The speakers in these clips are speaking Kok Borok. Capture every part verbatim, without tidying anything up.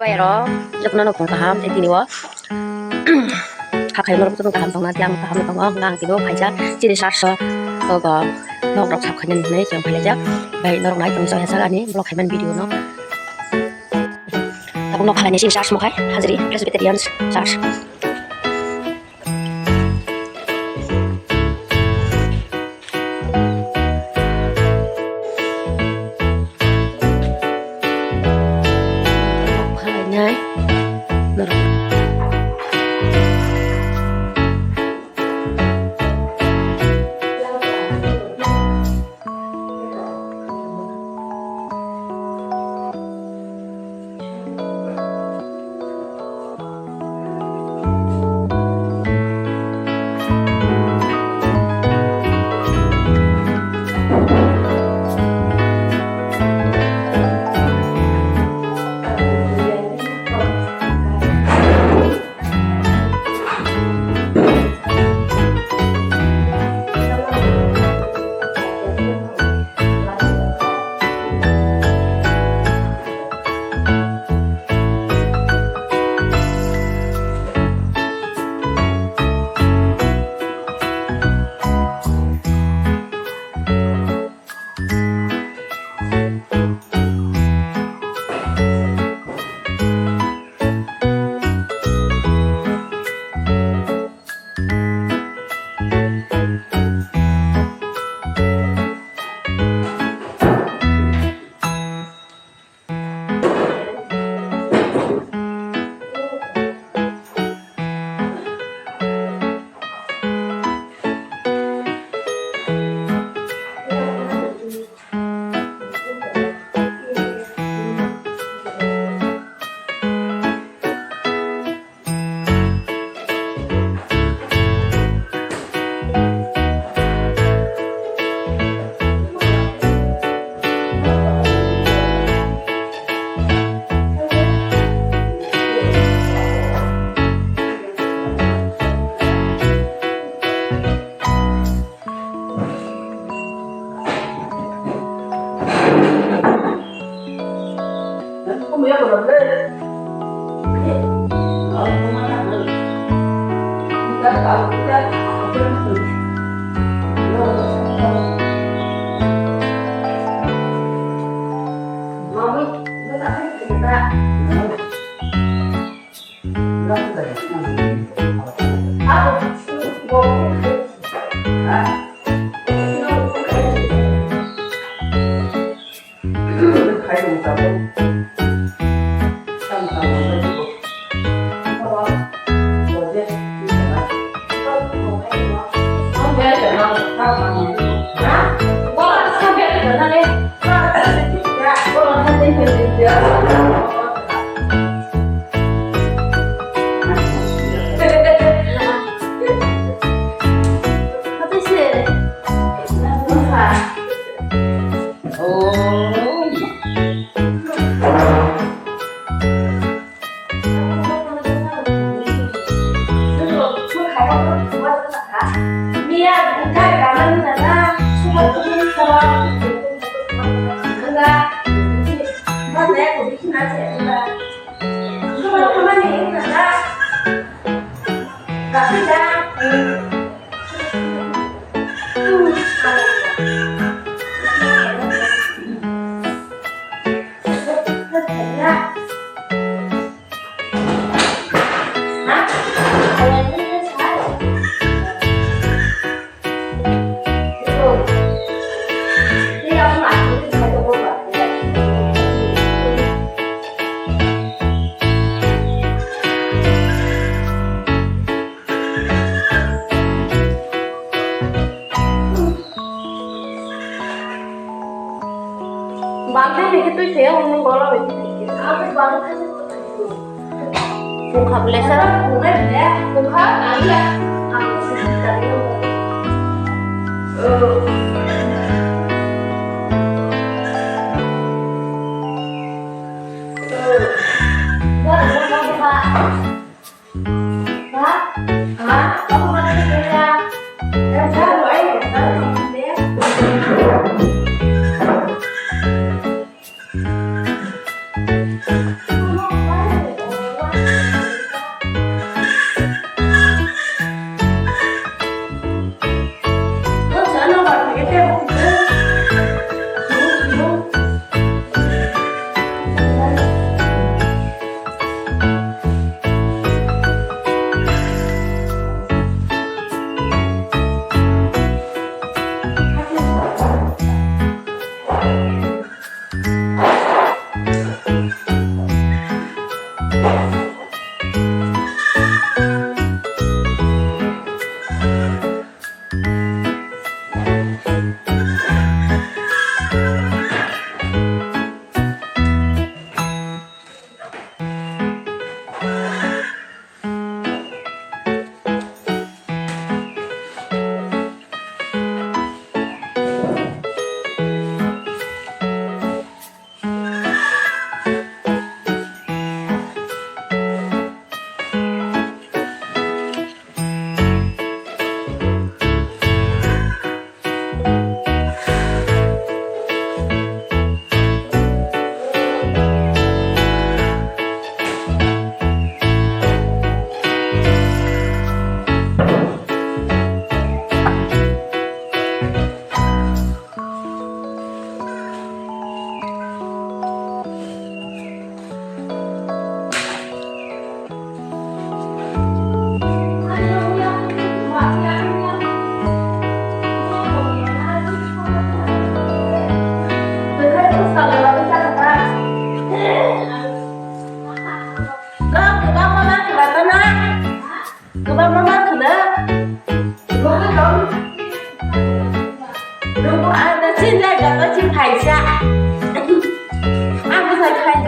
Bai rok, jotono no phung kaham, tei tini o kha khai norok jotono kaham tongna, tei ang kaham tongo, hwnka ang tini o phaisa chini church o, o go nok rok sap khainani hinwi chwng phailaijak. Bai norok nai tong chong ya ani vlog khaimani video no. Tabuk nok phalani chini church mo khai, Hajri Presbyterian Church. Bangkha hai khe twi thaya hwnwi bola bai khe thaya. Abo bangkha hai khe twi thaya. Bungkha blesa. Bungkha blesa. Bungkha blesa. Kwbangma ma khwna tana. Kwbangma ma khwna. Rubu tong. Rubu ang da chin lai da chin phaisa. Ang bwsai khai.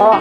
Oh.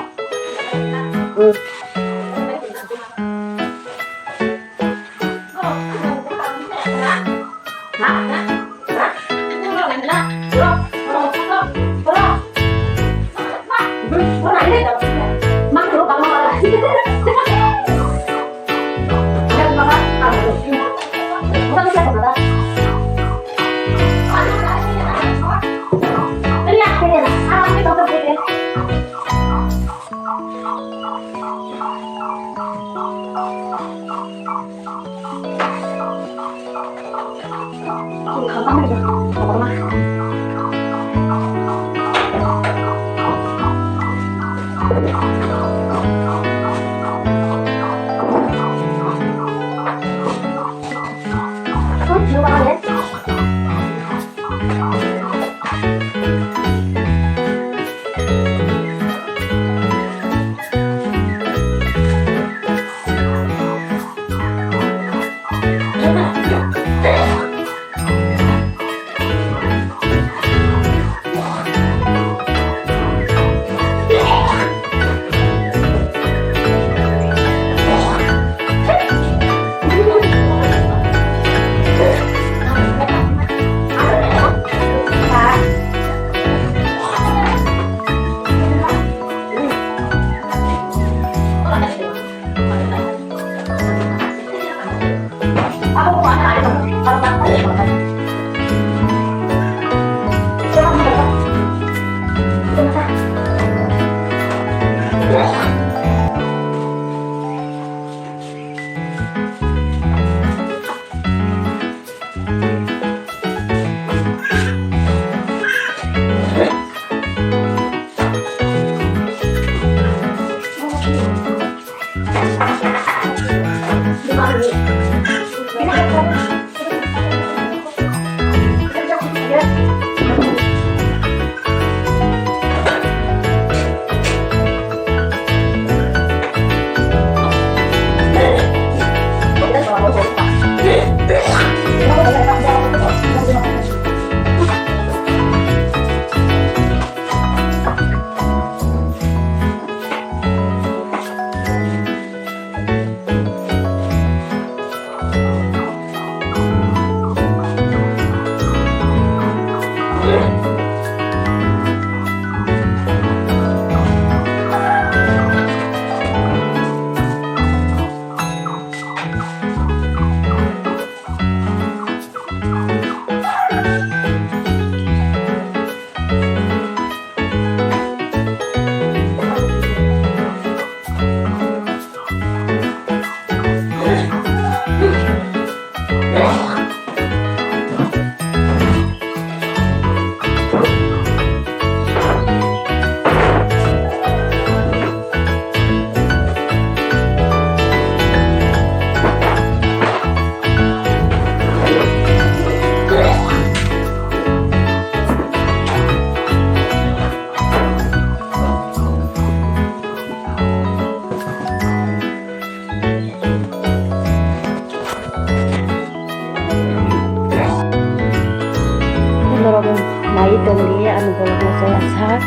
Norok nai tongdi ani vlog no chaya sak,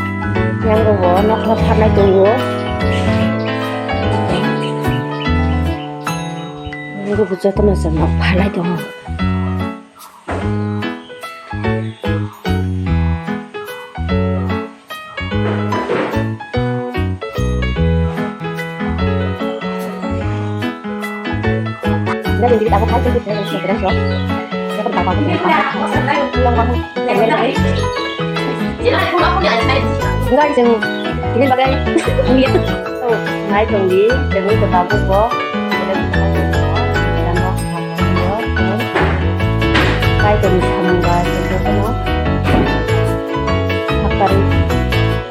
yang rok bo nokla pharnai tongo. Rok jotono se nok pharnai tongo. Guys, chwng tini bagwi nai tongdi, tebol kwtal bo. Nai tongdi samung bai tongdi, haktari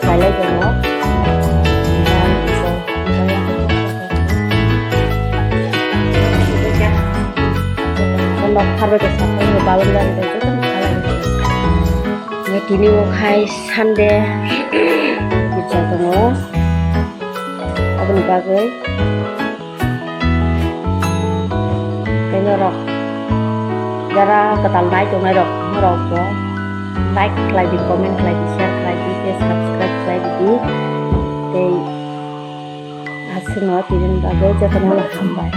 khailai tongo. Nok pharbai khe saphang balon jani bai jotono khalai. Tini o khai Sunday, gisa tongo. Aboni bagwi tei norok jara kwtal nai tongnai rok, norok bo like khlai di, comment khlai di, share khlai di, tei subscribe khlai di. Tei aswkno tini bagwi jotono hambai.